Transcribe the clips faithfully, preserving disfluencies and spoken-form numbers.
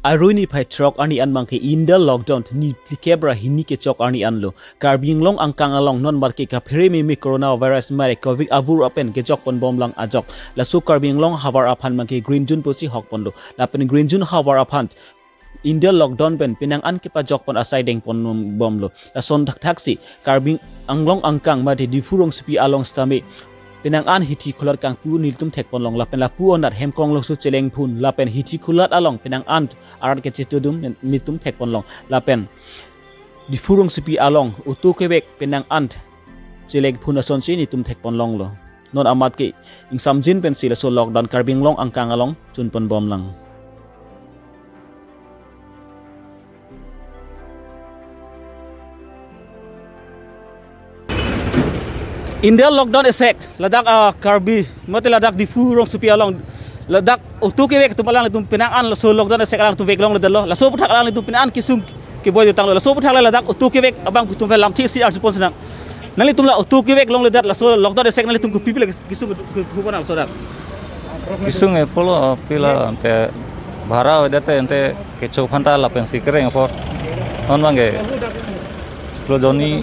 Arni phai throk arni an abangke India lockdown ni phlikep ra hini kechok arni anlo. Karbi Anglong angkang along non abangke kaphere meme coronavirus mare covid avur apen kejokpon bomlang ajok. Laso Karbi Anglong havar aphan abangke green zone pusi hokponlo. Lapen green zone havar aphan India lockdown pen penang an kepajokpon asai dengpon bomlo. Lason thakthaksi Karbi Anglong angkang mate Diphu rongsopi along sitame penang an hithi khulat kangpu nelitum thekponlong lapen lapu anat Hemkong Longso Chelengphun lapen hithi khulat along penang an arat kachetudun nelitum thekponlong lapen Diphu rongsopi along auto kevek penang an chelengphun asonsi nelitum thekponlonglo. Non amat ke ingsamjin pensi laso lockdown Karbi Anglong angkang along chunpon bomlang. India lockdown esek ladak, ah, Karbi mate ladak Diphu rongsopi along ladak auto kevek atum alanglitum penang an laso lockdown esek alangtum veklongledetlo. Laso aputhak alanglitum penang an kesung keboi detanglo. Laso aputhak le ladak auto kevek abang atum aphan lamthe isi arjupon sinang. Nanglitum la auto kevek longledet laso lockdown esek nanglitum kopi pila kesung kepupon laso dak? Kesung e pulo pila ante bhara avedet ante kecho aphanta lapensi kereng apor. Non abangke chiklo jonni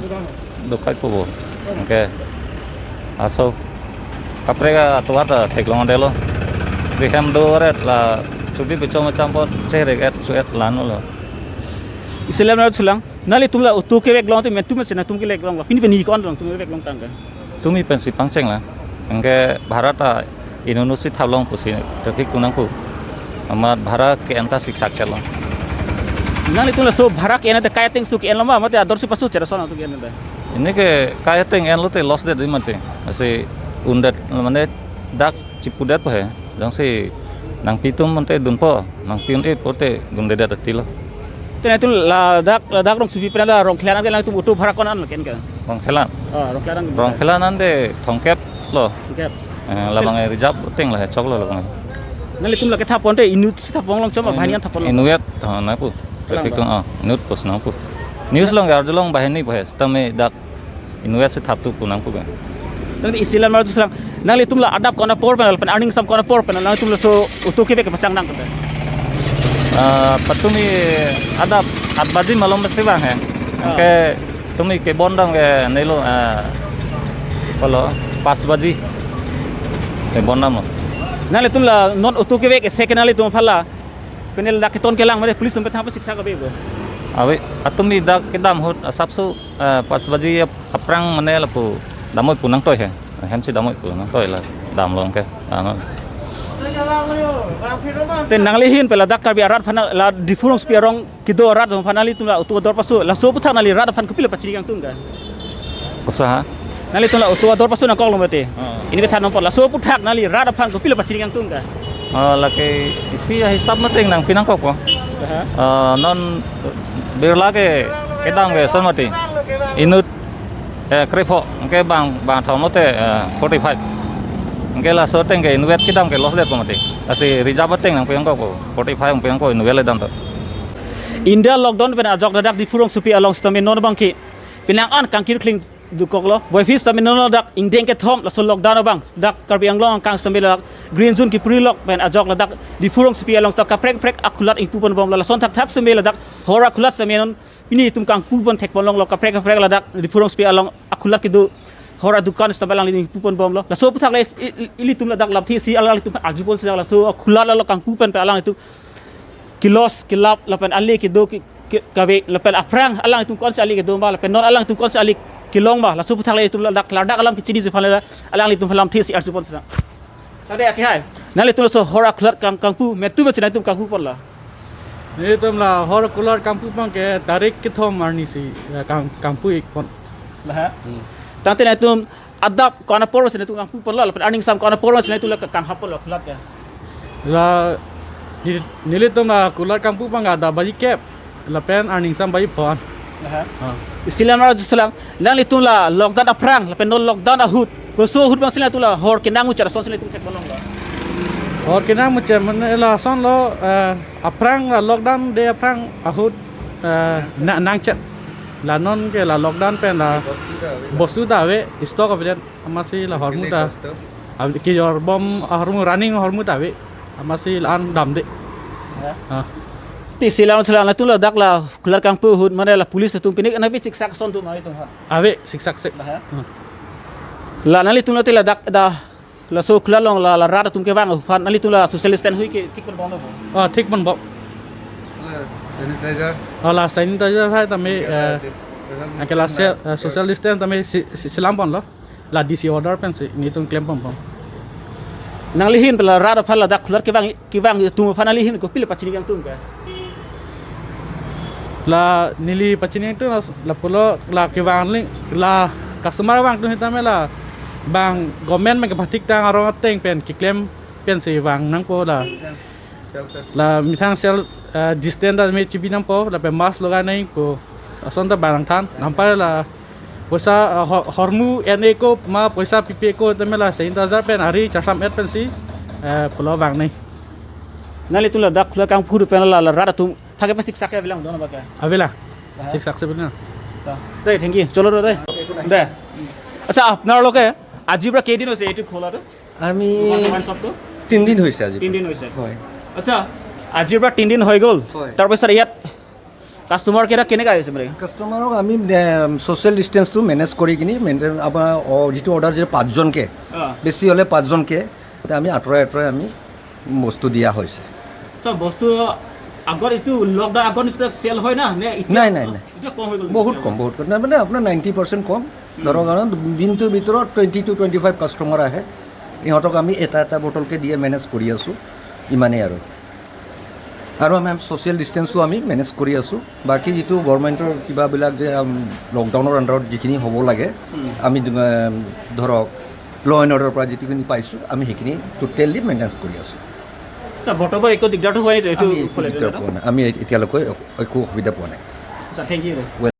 dokai pupo. Anke laso kaprek atovar ta theklongledetlo. Si hem do ret la chubi pichom cham apor chehrek et su et lanlo. Isi alam ra chulang. Nanglitum la auto kevek long te men tum si nangtum kevek longlo. Pini pen ni ko-an longtum kevek longtang ke? Tumi pensi pangchenglang. Anke bhara ta inut inut si thaplong pusi traffic atum nangpu. Amat bhara ke-en ta siksak chelong. Nanglitum laso bhara ke-en ta kai ateng su ke-enlo ma mate ador si pasu chera son atum ke-en ta? Ini ke kai ateng enlote loss det ri mate. Asi undet mane dak chipudet po he. Jongsi nangpi atum mate dunpo, nangpi un-e pote dundedet atilo. Te nanglitum ladak, ladak rongsopi pen la Rongkhelan ke nangtum auto bhara ko-an lo ke-en ke? Rongkhelan. Oh, Rongkhelan. Rongkhelan ante thomkep lo. Thomkep. Eh, labang reserve ateng la choklo labang. Nanglitum la kethapon te inut si thapon longchom, banghini an thapon long? Inutvet, ha, nangpu. Kalang traffic ba? Kong, ah, inut pusi nangpu. News along arjulong banghini po he, sitame dak inutvet si thap tu pu nangpu ke. Nang isi alam ra chulang. Nanglitum la adap ko-an apor pen lapen arni ingsam ko-an apor pen nanglitum laso auto kevek kepasang nang ke? Ah, patumi adap aat baji malom si vang he. Ah. Anke tumi kebondam ke nelo, ah, pulo pas baji. Kebondamlo. Nanglitum la non auto kevek esek nanglitum aphan la penang dak keton kelang mate police atum pethan pesiksa kave bo? Ave, atumi dak kedam ahut asapso, eh, pas baji ap-, aphrang mane lapu damvoi pu nangtoi he. Hemsi damvoi pu nangtoi la damlong ke. Ano. Te nangli ahin pen ladak Karbi arat aphan la Diphu rongsopi arong kedo arat aphan nanglitum la auto ador pasu. Laso aputhak nangli rat aphan kopilo pachini kangtung ke? Kosa ha? Nanglitum la auto ador pasu nangkok long mate. Oh. Ini kethan nangpo laso aputhak nangli rat aphan kopilo pachini kangtung ke? Oh, lake isi hisap mate nangpi nangkok po. Aha. Eh, non birla ke kedam ke son mate. Inut, eh, krepho, anke bang, bang thom lote, eh, forty-five. Anke laso ateng ke inutvet kedam ke loss det po mate. Lasi reserve ateng nangpi nangkok po, forty-five nangpi nangkok inutvet le dam to. India lockdown pen ajok ladak Diphu rongsopi along sitame non abangke penang an kangkir kling dokoklo. Boifis sitame non dak ingdeng kethom laso lockdown abang dak Karbi Anglong angkang sitame ladak green zone kipuri lok pen ajok ladak Diphu rongsopi along sita kaprek kaprek akhulat ingpupon bomlo. Lason thakthak sitame ladak hor akhulat sitame non pini itum kangpupon thekpon longlo kaprek kaprek ladak Diphu rongsopi along akhulat kedo hor adukan sitame alanglitum ingpupon bomlo. Laso aputhak le i-, i-, ilitum ladak lamthe isi alanglitum arjupon si laso akhulat along kangpu pen pe alanglitum kelos kelap lapen ale kedo ke, ke, kave lapen aphrang alanglitum ko-ansi ale kedo ma lapen non alanglitum ko-ansi ale kelong ma laso aputhak le itum ladak ladak alam kechiniji aphan le alanglitum aphan lamthe isi arjupon sina. Tade aki hai. Nanglitum laso hor akhulat kang kangpu men tum si nangtum kangpuponlo? Nelitum la hor akhulat kangpu abangke tarik kethom arni si, ya, kang, kangpu ikpon. Lah, ha? Hmm. Tangte nangtum adap ko-an apor si nangtum kangpuponlo, lapen arni ingsam ko-an apor si nangtum la kanghaponlo akhulat ke? La, neli-, nelitum la akhulat kangpu abang adap baji kep, lapen arni ingsam baji phongo. Aha. Ha. Isi alam ra chulang, nanglitum la lockdown aphrang, lapen non lockdown ahut, koso ahut abang si nangtum la hor kenang muchot ason si nangtum thekpon longlo? Hor kenang muchot mane lasonlo, eh, aphrang la lockdown de aphrang ahut, eh, na-, nangchet. La non ke la lockdown pen la bostu ta ave, stock ave, amatsi la hormu ta. Ave, kejor bom ahormu, running ahormu ta ave. Amatsi la-an damde. Ya. Ah. Ti silang silang atum ladak la khular kangpu ahut mane la police atum pini nangpi siksak ason atum nangtum aphan. Ave siksak se. Lah, ya? Hmm. La nanglitum la ti ladak dak laso khular along la, la rat atum kevang aphan nanglitum la social distance hui ke thik ponbom lo bo? Oh, thik ponbom. Sanitizer. Oh, la sanitizer hai tame, eh, social anke la distance se-, na, eh, social distance tame si, si, selam ponlo. La D C order pensi netum klem ponbom. Nangli ahin pen la rat aphan ladak khular kevang, kevang atum aphan nangli ahin kopilo pachini kangtung ke? La neli pachini kangtung la, lapulo la kevang ling la customer vang atum sitame la bang government pen kepathik tang arong ateng pen keklem pensi vang nangpo la. Self, self. La methang self, eh, distance ta me chibi nangpo, lapen mask logai nangpo. Ason ta bang than, nampai la poisa, eh, ho-, hormu en-e ko ma poisa pipe ko tame la sanitizer pen ari charsam et pensi, eh, pulo vang nang. Nanglitum ladak khular kangpu pen la, la rat atum thake pa siksak ke avelang dona ba ke? Avelang. Ha? Siksak se avelang. তা, দেই, thank you. চলো দেই। দেই। আচ্ছা, আপোনালোকে আজিৰ পৰা কেইদিন হৈছে এইটো খোলাটো? আমি দোকান চবটো? তিনদিন হৈছে আজি। তিনদিন হৈছে। হয়। আচ্ছা, আজিৰ পৰা তিনদিন হৈ গ'ল। হয়। তাৰপিছত ইয়াত কাষ্টমাৰ কেইটা কেনেকা আহিছে মানে? কাষ্টমাৰক আমি, এ, ছ'চিয়েল ডিষ্টেঞ্চটো মেনেজ কৰি কিনি মেইনটেইন, আমাৰ, অ, যিটো অৰ্ডাৰ দিয়ে পাঁচজনকে, অ। বেছি হ'লে পাঁচজনকে, তে আমি আঁতৰাই আঁতৰাই আমি বস্তু দিয়া হৈছে। চ' বস্তু আগত এইটো লকডাউন আগৰ নিচিনা চেল হয় না? নে এতিয়া, নাই, নাই, নাই। এতিয়া কম হৈ গ'ল বহুত চেল? কম, বহুত কম। নাই, মানে আপোনাৰ নাইণ্টি পাৰ্চেণ্ট কম। ধৰক, কাৰণ দিনটোৰ ভিতৰত twenty two twenty five customer আহে। ইহঁতক আমি এটা এটা বটলকে দিয়ে মেনেজ কৰি আছোঁ, ইমানেই আৰু। আৰু আমি ছ'চিয়েল ডিষ্টেঞ্চটো আমি মেনেজ কৰি আছোঁ। বাকী যিটো গভৰ্ণমেণ্টৰ কিবাবিলাক যে, আম, লকডাউনৰ আণ্ডাৰত যিখিনি হ'ব লাগে, হুম। আমি, আম, ধৰক, ল এণ্ড অৰ্ডাৰৰ পৰা যিখিনি পাইছোঁ, আমি সেইখিনি টোটেলি মেইনটেইন কৰি আছোঁ। আচ্ছা, বৰ্তমান একো দিগদাৰটো হোৱা নাই তো? এইটো আমি একো খোলে দিগদাৰ তো? পোৱা নাই, আমি এতিয়ালৈকে একো অসুবিধা পোৱা নাই। আচ্ছা, থেংক ইউ।